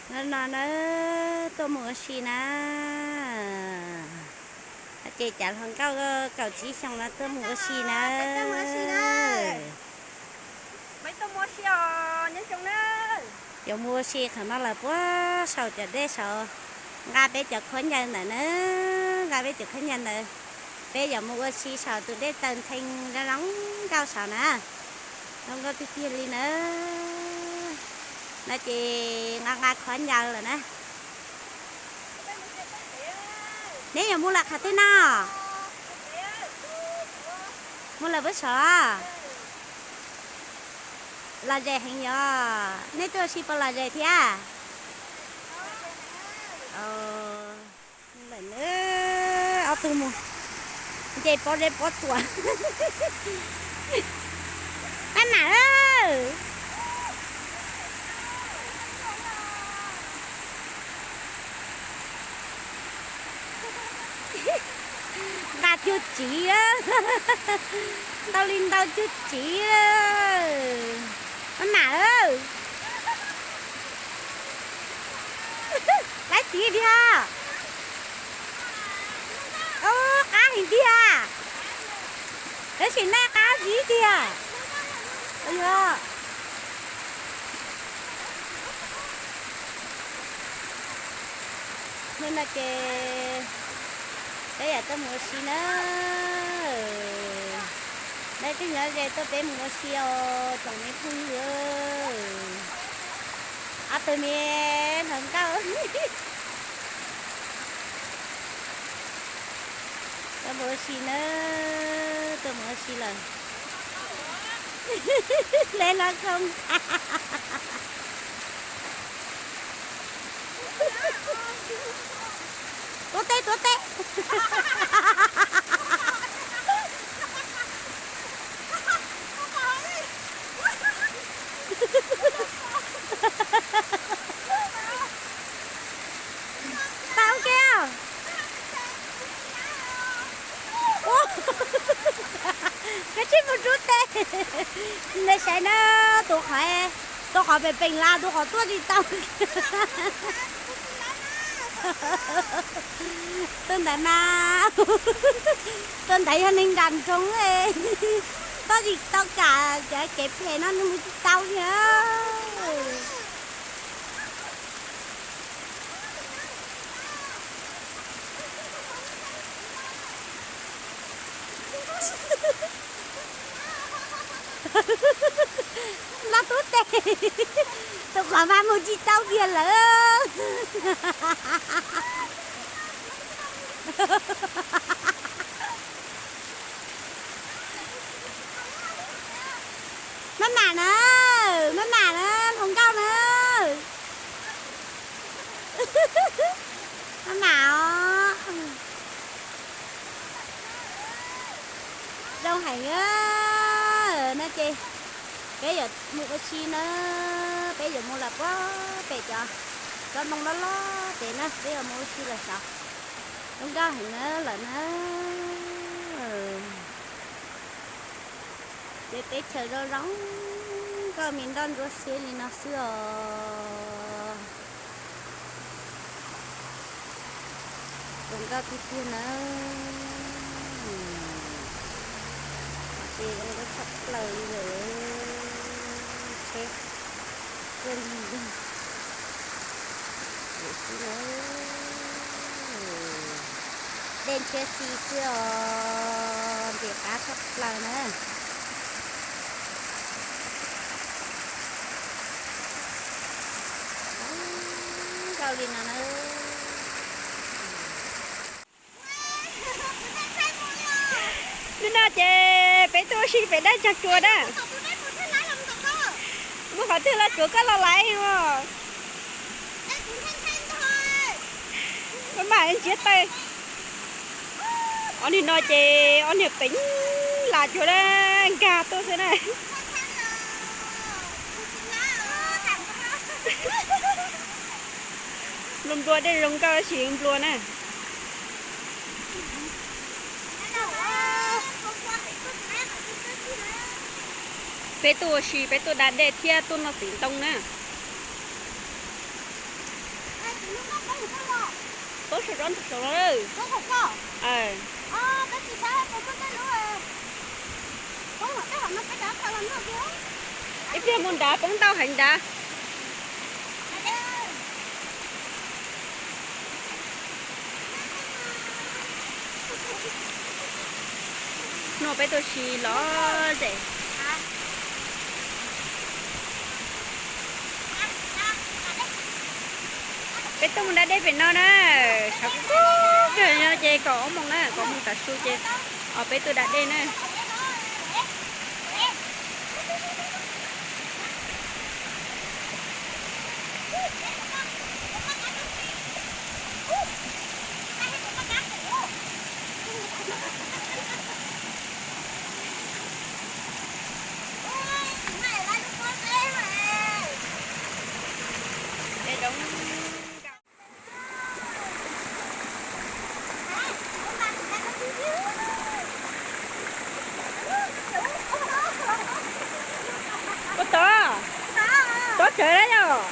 Hnub no na, tuaj mus ua si na. Ces cov hluas nkauj kaum tsib xyoos no tuaj mus ua si na. Yuav mus ua si qhov no lawm puag saum cov dej saud, nqa peb cov khaub ncaws ntawm na, nqa peb cov khaub ncaws ntawd, peb yuav mus ua si saum tus dej txaws ntxhee zoo zoo nkauj saud na. Zoo nkauj tiag tiag li na. No ces nqa nqa khaub ncaws lawm na. Neb yuav mus lawm qhov twg no? Mus lawm puag saud. Lom zem heev yog nej tuaj ua si puas lom zem thiab? Lawm na, ob tug mus nce pob zeb pob tsuas. Maj mam lawm. Nqa cuag tsiv, ntau li ntau cuag tsiv. Maj mam lawm. Laib tiv tiag. Qab heev tiag. Tab sis nej qab tiv tiag. Yog hnub no ces peb yuav tuaj mus ua si na. Leej twg nyob ze tuaj peb mus ua si os tsoom me phooj ywg. Ob tug me hluas nkauj tuaj mus ua si na, tuaj mus ua si lawm. Leb los zoo. Tuav teb, tuav teb. Tau ua ke. Koj tsis mus rub teb. Nej saib na, tus qhov, tus qhov peem peem lawm, tus qhov tuaj tsis tau. Tus ntawd mas, tus ntawd yog neeg nram nroog, tuaj tsis tau kam cov kev phem no, nws mus tsis tau thiab. Los tuav teb, tus qhov mas mus tsis tau kiag lawm. Maj mam na, maj mam na, hluas nkauj na. Maj mam os. Zoo heev. No ces peb yuav mus ua si na, peb yuav mus lawm puag pem cov tsob ntoo loj loj pem na, peb yuav mus ua si lawm xyov. Zoo nkauj heev na lawm na. Ces teb chaws zoo zoo nkauj me nroj ntsuab xiab li no xwb os. Zoo nkauj tiag tiag na. Ces zoo nkauj tshaj plaws li lawm. Tsheb tuaj ntug ntug xwb na. Dej ntshiab xis xwb os, ntxim qab tshaj plaws na. Zoo nkauj li no na. Hnub no ces peb tuaj ua si pem dab Tsaug Tsuas na. Mus qhov twg los tsuav koj los laiv os. Maj mam ntsiab taw. Ob niag no ces ob niag peev lam cuag nkag tuaj xwb na. Nplua nplua dej zoo nkauj tab sis nplua na. Peb tuaj ua si, peb tuaj da dej thiab tuaj noj txiv ntoo na. Ib pliag mus nrad poob ntau heev nrad. No peb tuaj si lom zem. Peb tuaj mus da dej pem no na. Sawv kub kawg no ces kaum ob moos na, kaum ob moos tav su ces peb tuaj da dej na. Ua tod, tod tsawv na yom.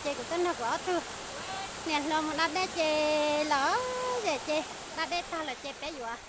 Ces kuv tuaj nrog kuv ob tug niam hluas mus da dej ces los ze ces da dej tag lawm ces peb yuav